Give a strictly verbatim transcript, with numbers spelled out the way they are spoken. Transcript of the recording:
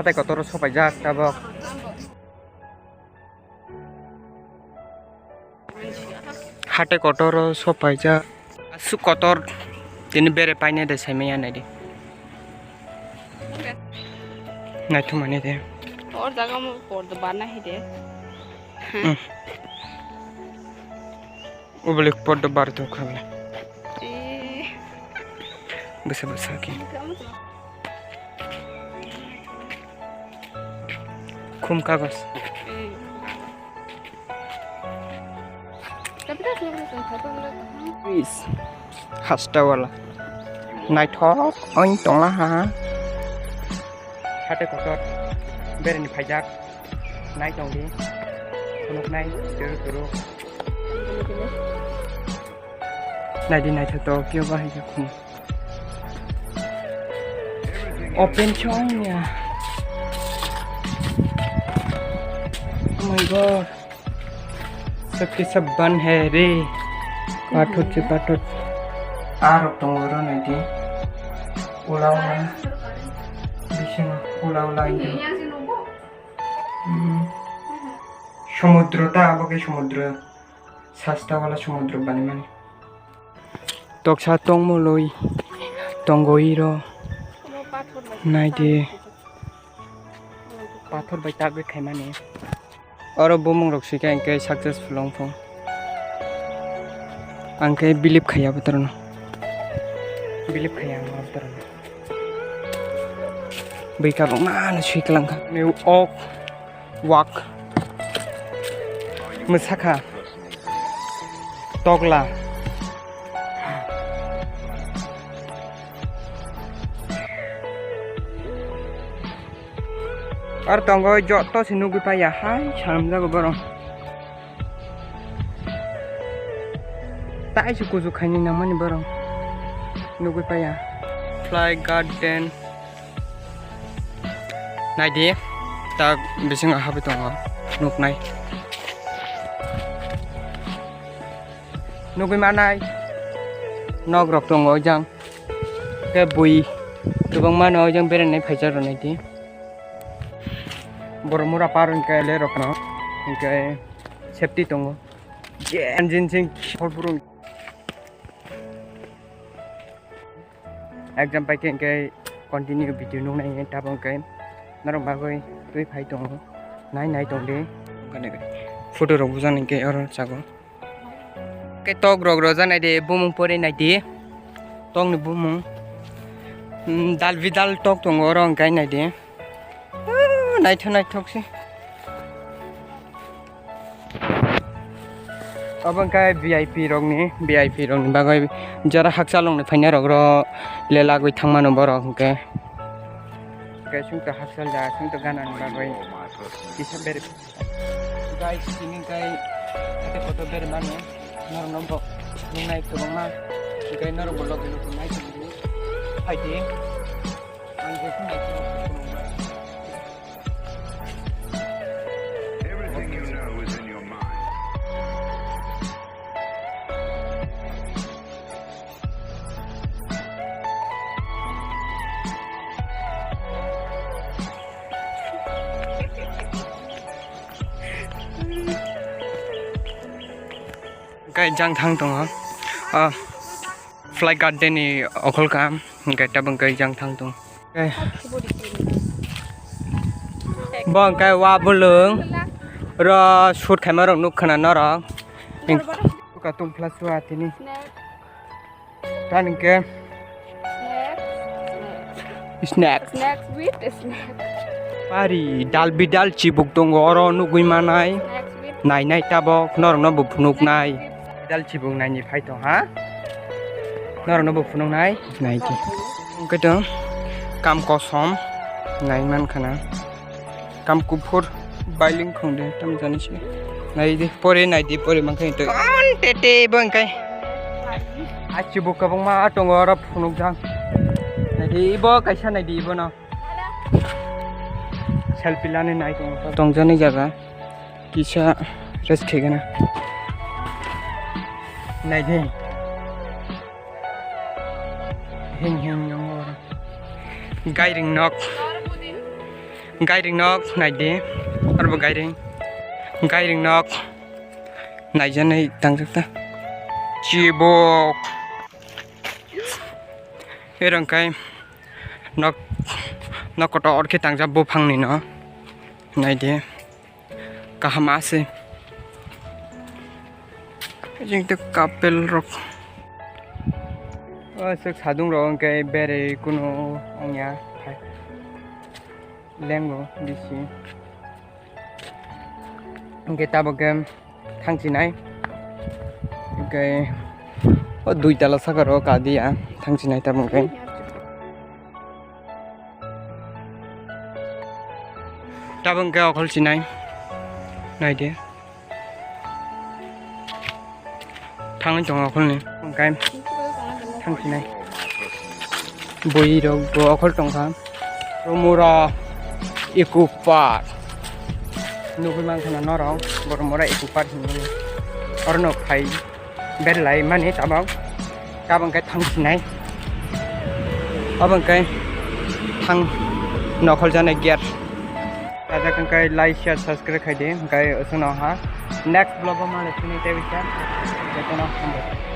Hatai kotor sopaijak tabok. Hatai kotor sopaijak. Aswk kotor tini bere paine de saimaya naidi. Naithumani de. Or jaga mo porda barna hide. Hmm. Ubalik porda bar to khabla. Eh. Basa basa ki. Khum kagos. Eh. Please. Hasta wala. Naithok oin tongla ha. Hatai kotor. Bereni phaijak. Nai tongdi. Khunuknai turu turu. Naidi naithok to kyo bahai khe khum. Open chong ya. Oh my God. Sabki sab ban hai re. Pathor se pathor. Arok tongo oro naidi. Ula ula. Bising ula ula ini. Hmm. Somudro ta abo ke somudro. Sasta wala somudro bani mani. Toksa tongmoloi tongoi ro. Naidi. Pathor bai tabwi khaimani. Oro bumung rok swikha hwnkhe successful wngkha. Ang khe believe khaiya botorno. Believe khaiya ang botorno. Bwikha rok mano swiklangkha. Ni ok wak. Mwsakha. Tokla. Ar tongo joto se nugwi paiya hai sanamjago borok. Tai se kuchuk khainai nangmani borok nugwi paiya. Fly garden. Naidi, tak bisingo habwi tongo, nuknai. Nugwi manai, nok rok tongo jang. Khe bui kwbangma no jang beranai phaijak rw naidi. Borok mura par hwnkhe le rok no hwnkhe safety tongo. Je engine sing hor phuru. Exam pai khe hwnkhe continue video nuknai hwnkhe tabok hwnkhe norok bagwi twi phai tongo, nai nai tongdi. Photo rok bujak hwnkhe oro chago. Khe tok rok rojak naidi, bumung pore naidi, tokni bumung. Hmm, dal bidal tok tongo oro hwnkhe naidi. Ah, naithok naithok se. Obo wngkha V I P rokni, V I P rokni bagwi jora hakchalongni phainai rok ro lelagwi thangmano borok hwnkhe. Hwnkhe chwngto hakchal ja, chwngto ganani bagwi kisa beri. Guys, tini hwnkhe hatai kotor beri mano, norokno bo nungnai kwbangma, hwnkhe norokbo logi logi nai tongdi, phaidi. Everything you know is in your mind. Hwnkhe jang thang tongo. Ah. Fly garden ni okhol kam, hwnkhe tabuk hwnkhe jang thang tongo. Bo hwnkhe wa bwlwng ro shoot khaima rok nuk khna norok. Buka tong phla chua tini. Tan hwnkhe snack. Snacks with snack. Pari dal bidal chibuk tongo oro nugwi manai. Snacks with nainai tabok norokno bo phunuknai. Snacks with dal chibuk naini phai tong ha. Norokno bo phunuknai. Naidi. Hwnkhe to kam kosom nai mankha na. Kam kuphur bailing khong de tam jani se. Naidi pore naidi pore mankha to. Kon tete bo hwnkhe. Achi bo kwbangma tongo oro phunukjak. Naidi ibo kaisa naidi ibono. Selfie lani nai tongo. Tongjani jaga kisa rest khaigana. Naidi. Hing hing nongo oro. Gairing nok. Gairing nok naidi, arbo gairing, gairing nok naijanai tangjak ta. Chibok. Erang kai nok, nok kotor khe tangjak buphangni no. Naidi. Kaham ase. Jeng te couple rok. O suk sadung rok hwnkhe bere kuno ongya. Lengo bisi. Hwnkhe tabok khe thangchinai. Hwnkhe o dui tala saka rok kadiya thangchinai tabok khe. Tabok khe okhol chinai. Naidi. Thangwi tongo okhol ni. Hwnkhe thangchinai. Bui rok bo okhol tongkha. Boromura Eco Park. Nugwi mankha na norok Boromura Eco Park hinwi. Oro no phai. Berlai mani tabok. Tabok khe thangsinai. Abo khe thang nokhol janai gate. Kajak khe like, share, subscribe khai di. Hwnkhe chwngno ha next vlog o ma le phini tei bisa. Jotono hambai.